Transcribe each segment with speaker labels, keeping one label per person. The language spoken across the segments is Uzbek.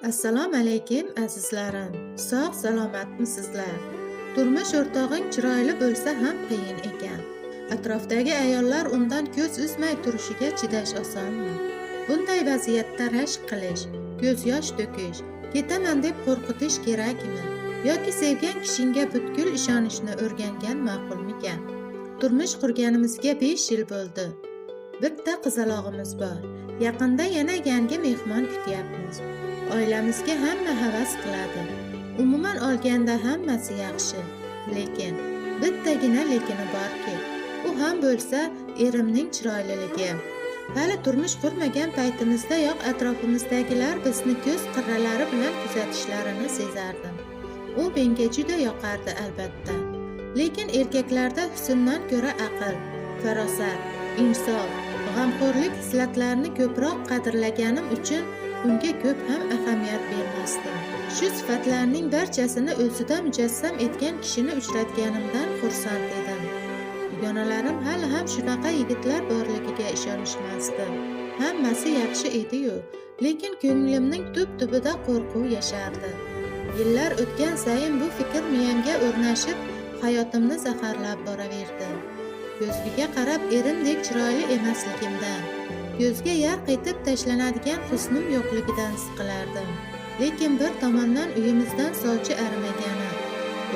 Speaker 1: Assalomu alaykum azizlarim. Sog' salomatmisizlar? Turmush o'rtog'ing chiroyli bo'lsa ham qiyin ekan. Atrofdagi ayollar undan ko'z uzmay turishiga chidash osonmi? Bunday vaziyatda rashk qilish, ko'z yosh to'kish, ketaman deb qo'rqitish kerakmi? Yoki sevgan kishingga butkul ishonishni o'rgangan ma'qulmikan? Turmush qurganimizga 5 yil bo'ldi. Bitta qizalog'imiz bor. Yaqinda yana yangi mehmon kutyapmiz. Oilamizga hamma havas qiladi. Umuman olganda hammasi yaxshi. Lekin bittagina lekini borki, u ham bo'lsa erimning chiroyliligi. Hali turmush qurmagan paytimizdayoq atrofimizdagilar bizni ko'z qirralari bilan kuzatishlarini sezardim. U menga juda yoqardi albatta. Lekin erkaklarda husndan ko'ra aql, farosat, insof, g'amxo'rlik xislatlarini ko'proq qadrlaganim uchun unga ko'p ham ahamiyat bermasdim. Shu sifatlarning barchasini o'zida mujassam etgan kishini uchratganimdan xursand edim. Dugonalarim hali ham shunaqa yigitlar borligiga ishonishmasdi. Hammasi yaxshi edi-yu, lekin ko'nglimning tub-tubida qo'rquv yashardi. Yillar o'tgan sayin bu fikr miyamga o'rnashib, hayotimni zaharlab boraverdi. Ko'zguga qarab erimdek chiroyli emasligimdan, ko'zga yarq etib tashlanadigan husnim yo'qligidan siqilardim. Lekin bir tomondan uyimizdan sovchi arimagani,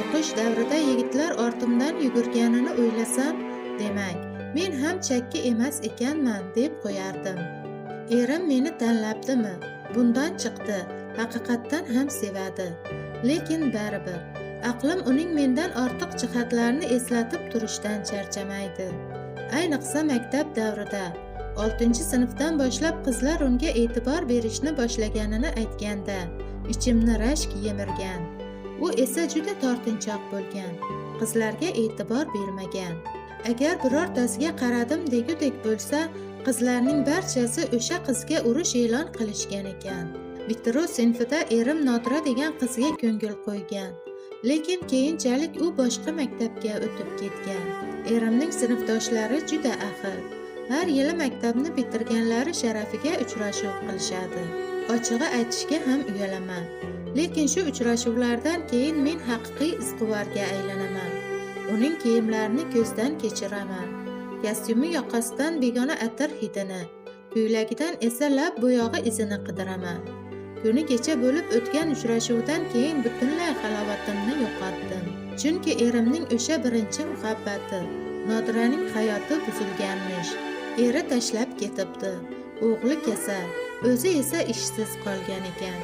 Speaker 1: o'qish davrida yigitlar ortimdan yugurganini o'ylasam, demak, men ham chakki emas ekanman deb qo'yardim. Erim meni tanlabdimi? Bundan chiqdi, haqiqatdan ham sevadi. Lekin baribir aqlim uning mendan ortiq jihatlarini eslatib turishdan charchamaydi. Ayniqsa maktab davrida 6-sinfdan boshlab qizlar unga e'tibor berishni boshlaganini aytganda ichimni rashk yemirgan. U esa juda tortinchoq bo'lgan, qizlarga e'tibor bermagan. Agar birortasiga qaradim degudek bo'lsa, qizlarning barchasi o'sha qizga urush e'lon qilishgan ekan. Bitiruv sinfida erim Nodira degan qizga ko'ngil qo'ygan. Lekin keyinchalik u boshqa maktabga o'tib ketgan. Erimning sinfdoshlari juda ahil. Har yili maktabni bitirganlari sharafiga uchrashuv qilishadi. Ochig'i aytishga ham uyalaman. Lekin shu uchrashuvlardan keyin men haqiqiy izquvarga aylanaman. Uning kiyimlarini ko'zdan kechiraman. Kostyumi yoqasidan begona atir hidini, ko'ylagidan esa lab bo'yog'i izini qidiraman. Kuni kecha bo'lib o'tgan uchrashuvdan keyin butunlay halovatimni yo'qotdim. Chunki erimning o'sha birinchi muhabbati, Nodiraning hayoti buzilganmish. Eri tashlab ketibdi. O'g'li kasal, o'zi esa ishsiz qolgan ekan.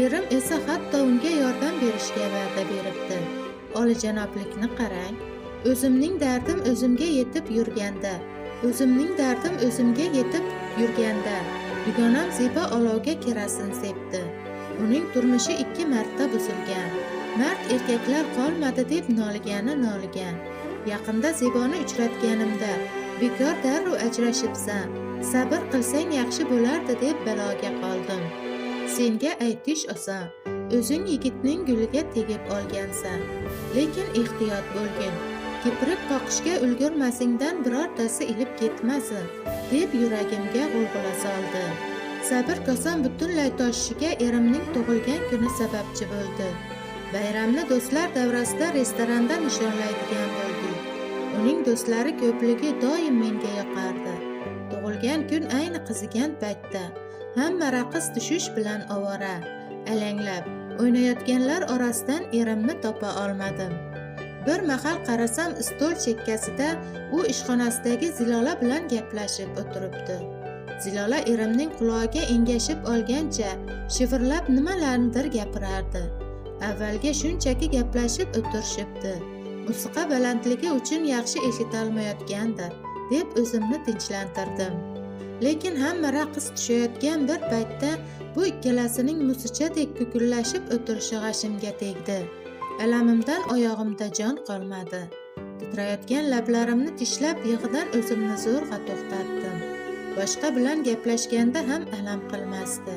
Speaker 1: Erim esa hatto unga yordam berishga va'da beribdi. Oliyjanoblikni qarang. O'zimning dardim o'zimga yetib yurganda, o'zimning dardim o'zimga yetib yurganda, dugonam Zebo olovga kerasin sepdi. Uning turmushi 2 marta buzilgan. Mard erkaklar qolmadi deb noligani noligan. Yaqinda Zeboni uchratganimda, bekor darrov ajrashibsan, sabr qilsang yaxshi bo'lardi deb baloga qoldim. Senga aytish oson, o'zing yigitning guliga tegib olgansan. Lekin ehtiyot bo'lgin, kiprik qoqishga ulgurmasingdan birortasi ilib ketmasin, deb yuragimga g'ulg'ula soldi. Sabr kosam butunlay toshishiga erimning tug'ilgan kuni sababchi bo'ldi. Bayramni do'stlar davrasida restoranda nishonlaydigan bo'ldik. Uning do'stlari ko'pligi doim menga yoqardi. Tug'ilgan kun ayni qizigan paytda hamma raqs tushish bilan ovora, alanglab o'ynayotganlar orasidan erimni topa olmadim. Bir mahal qarasam stol chekkasida u ishxonasidagi Zilola bilan gaplashib o'tiribdi. Zilola erimning qulog'iga engashib olgancha shivirlab nimalarnidir gapirardi. Avvalga shunchaki gaplashib o'tirishibdi. Musiqa balandligi uchun yaxshi eshitolmayotgandir, deb o'zimni tinchlantirdim. Lekin hamma raqs tushayotgan bir paytda bu ikkalasining musichadek kukullashib o'tirishi g'ashimga tegdi. Alamimdan oyog'imda jon qolmadi. Titrayotgan lablarimni tishlab yig'idan o'zimni zo'rg'a to'xtatdim. Boshqa bilan gaplashganda ham alam qilmasdi.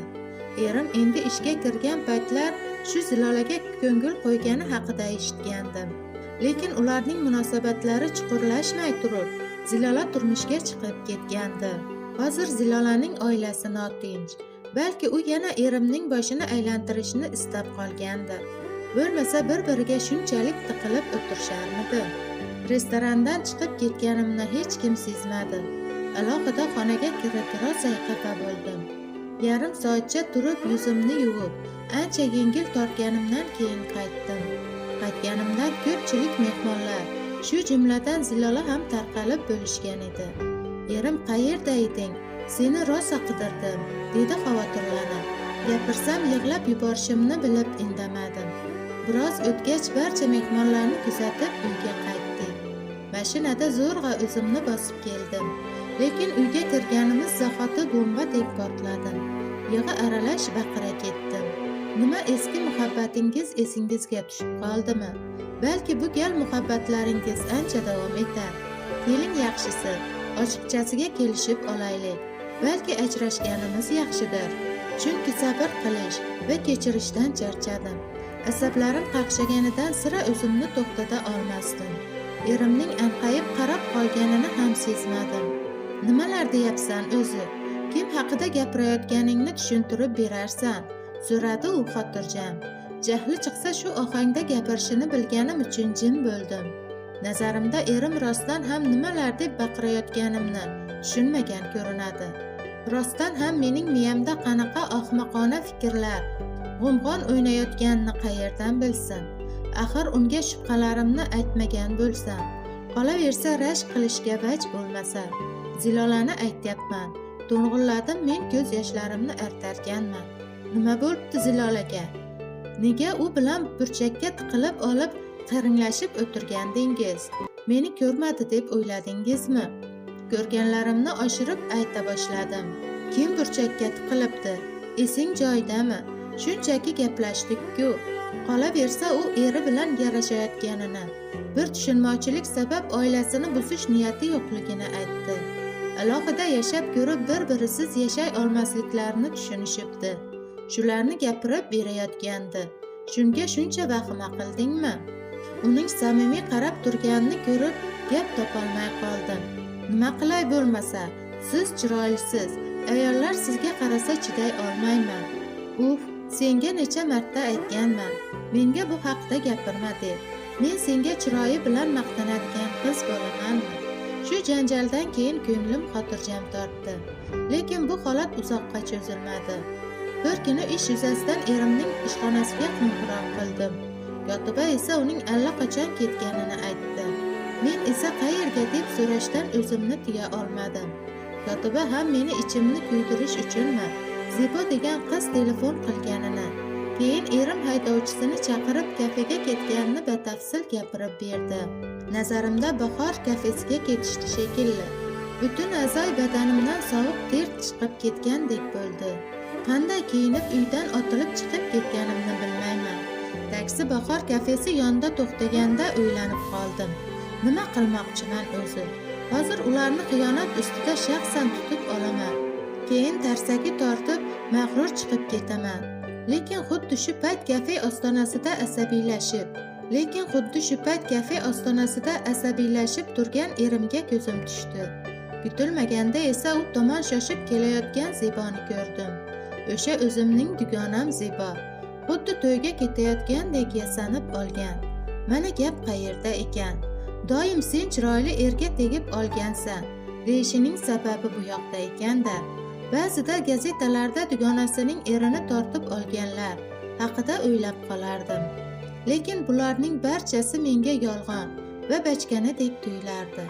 Speaker 1: Erim endi ishga kirgan paytlar shu Zilolaga ko'ngil qo'ygani haqida eshitgandim. Lekin ularning munosabatlari chuqurlashmay turib, Zilola turmushga chiqib ketgandi. Hozir Zilolaning oilasi notinch. Balki u yana erimning boshini aylantirishni istab qolgandir. Bo'lmasa bir-biriga shunchalik tiqilib o'tirisharmidi? Restorandan chiqib ketganimni hech kim sezmadi. Alohida xonaga kirib rosa xafa bo'ldim. Yarim soatcha turib yuzimni yuvib, ancha yengil tortganimdan keyin qaytdim. Qaytganimda ko'pchilik mehmonlar, shu jumladan Zilola ham tarqalib bo'lishgan edi. Erim qayerda eding? Seni rosa qidirdim, dedi xavotirlanib. Gapirsam yig'lab yuborishimni bilib indamadim. Biroz o'tgach barcha mehmonlarni kuzatib uyga qaytdik. Mashinada zo'rg'a o'zimni bosib keldim. Lekin uyga kirganimiz zahoti bombadek portladim. Yig'i aralash baqira ketdim. Nima, eski muhabbatingiz esingizga tushib qoldimi? Balki bu gal muhabbatlaringiz ancha davom etar. Keling yaxshisi, ochiqchasiga kelishib olaylik. Balki ajrashganimiz yaxshidir. Chunki sabr qilish va kechirishdan charchadim. Asablarim qaqshaganidan sira o'zimni to'xtata olmasdim. Erimning anqayib qarab qolganini ham sezmadim. Nimalar deyapsan o'zi? Kim haqida gapirayotganingni tushuntirib berarsan? So'radi u xotirjam. Jahli chiqsa shu ohangda gapirishini bilganim uchun jim bo'ldim. Nazarimda erim rostdan ham nimalar deb baqirayotganimni tushunmagan ko'rinadi. Rostdan ham mening miyamda qanaqa ahmoqona fikrlar, g'umg'on o'ynayotganini qayerdan bilsin? Axir unga shubhalarimni aytmagan bo'lsam, qolaversa rashk qilishga vaj bo'lmasa. Zilolani aytyapman. To'ng'illadim men, ko'z yoshlarimni artarkanman. Nima bo'libdi Zilolaga? Nega u bilan burchakka tiqilib olib qiringlashib o'tirgandingiz? Meni ko'rmadi deb o'yladingizmi? Ko'rganlarimni oshirib ayta boshladim. Kim burchakka tiqilibdi? Esing joyidami? Shunchaki gaplashdik-ku. Qolaversa u eri bilan yarashayotganini, bir tushunmovchilik sabab oilasini buzish niyati yo'qligini aytdi. Alohida yashab ko'rib bir-birisiz yashay olmasliklarini tushunishibdi. Shularni gapirib berayotgandi. Shunga shuncha vahima qildingmi? Uning samimiy qarab turganini ko'rib gap topolmay qoldim. Nima qilay bo'lmasa, siz chiroylisiz, ayollar sizga qarasa chiday olmayman. Uf, senga necha marta aytganman, menga bu haqda gapirma deb. Men senga chiroyi bilan maqtanadigan qiz bo'lamanmi? Shu janjaldan keyin ko'nglim xotirjam tortdi. Lekin bu holat uzoqqa cho'zilmadi. Bir kuni ish yuzasidan erimning ishxonasiga qo'ng'iroq qildim. Kotiba esa uning allaqachon ketganini aytdi. Men esa qayerga deb so'rashdan o'zimni tiya olmadim. Kotiba ham meni ichimni kuydirish uchunmi Zebo degan qiz telefon qilganini, keyin erim haydovchisini chaqirib kafega ketganini batafsil gapirib berdi. Nazarimda Bahor kafesiga ketishdi shekilli. Butun a'zoy badanimdan sovuq ter chiqib ketgandek bo'ldi. Qanday kiyinib uydan otilib chiqib ketganimni bilmayman. Taksi Bahor kafesi yonida to'xtaganda o'ylanib qoldim. Nima qilmoqchiman o'zi? Hozir ularni xiyonat ustida shaxsan tutib olaman. Keyin tarsaki tortib mag'rur chiqib ketaman. Lekin xuddi shu payt kafe ostonasida asabiylashib turgan erimga ko'zim tushdi. Kutilmaganda esa u tomon shoshib kelayotgan Zeboni ko'rdim. O'sha o'zimning dugonam Zebo. Xuddi to'yga ketayotgandek yasanib olgan. Mana gap qayerda ekan? Doim sen chiroyli erga tegib olgansan deyishining sababi bu yoqda ekanda. Ba'zida gazetalarda dugonasining erini tortib olganlar haqida o'ylab qolardim. Lekin bularning barchasi menga yolg'on va bachkanadek tuyulardi.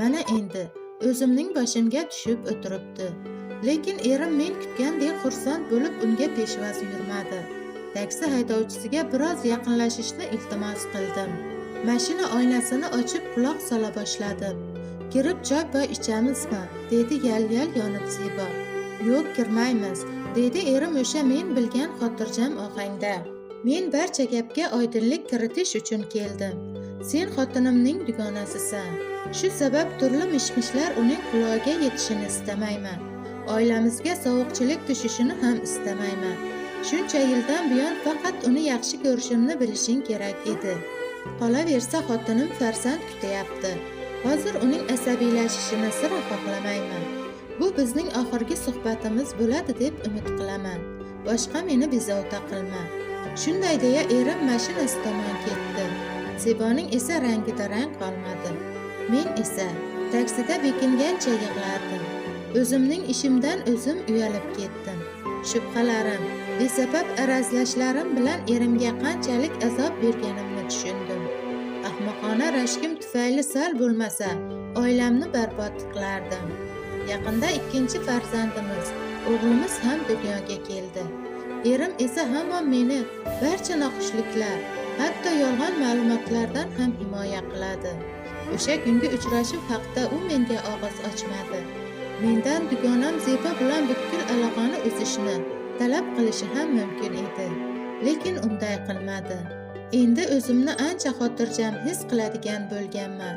Speaker 1: Mana endi o'zimning boshimga tushib o'tiribdi. Lekin erim men kutgandek xursand bo'lib unga peshvoz yurmadi. Taksi haydovchisiga biroz yaqinlashishni iltimos qildim. Mashina oynasini ochib quloq sola boshladim. Kirib choy-poy ichamizmi? Dedi yal-yal yonib Zebo. Yo'q, kirmaymiz, dedi erim o'sha men bilgan xotirjam ohangda. Men barcha gapga oydinlik kiritish uchun keldim. Sen xotinimning dugonasisan. Shu sabab turli mishmishlar uning qulog'iga yetishini istamayman. Oilamizga sovuqchilik tushishini ham istamayman. Shuncha yildan buyon faqat uni yaxshi ko'rishimni bilishing kerak edi. Qolaversa xotinim farzand kutayapti. Hozir uning asabiylashishini sira xohlamayman. Bu bizning oxirgi suhbatimiz bo'ladi deb umid qilaman. Boshqa meni bezovta qilma. Shunday deya erim mashinasi tomon ketdi. Zeboning esa rangida rang qolmadi. Men esa taksida bekingancha yig'lardim. O'zimning ishimdan o'zim uyalib ketdim. Shubhalarim, besabab arazlashlarim bilan erimga qanchalik azob berganimni tushundim. Ahmoqona rashkim tufayli sal bo'lmasa oilamni barbod qilardim. Yaqinda ikkinchi farzandimiz, o'g'limiz ham dunyoga keldi. Erim esa hamon meni barcha noxushliklar, hatto yolg'on ma'lumotlardan ham himoya qiladi. O'sha kungi uchrashuv haqida u menga og'iz ochmadi. Mendan dugonam Zebo bilan butkul aloqani uzishni talab qilishi ham mumkin edi. Lekin unday qilmadi. Endi o'zimni ancha xotirjam his qiladigan bo'lganman.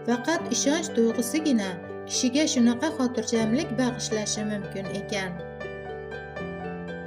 Speaker 1: Faqat ishonch tuyg'usigina kishiga shunaqa xotirjamlik bag'ishlashi mumkin ekan.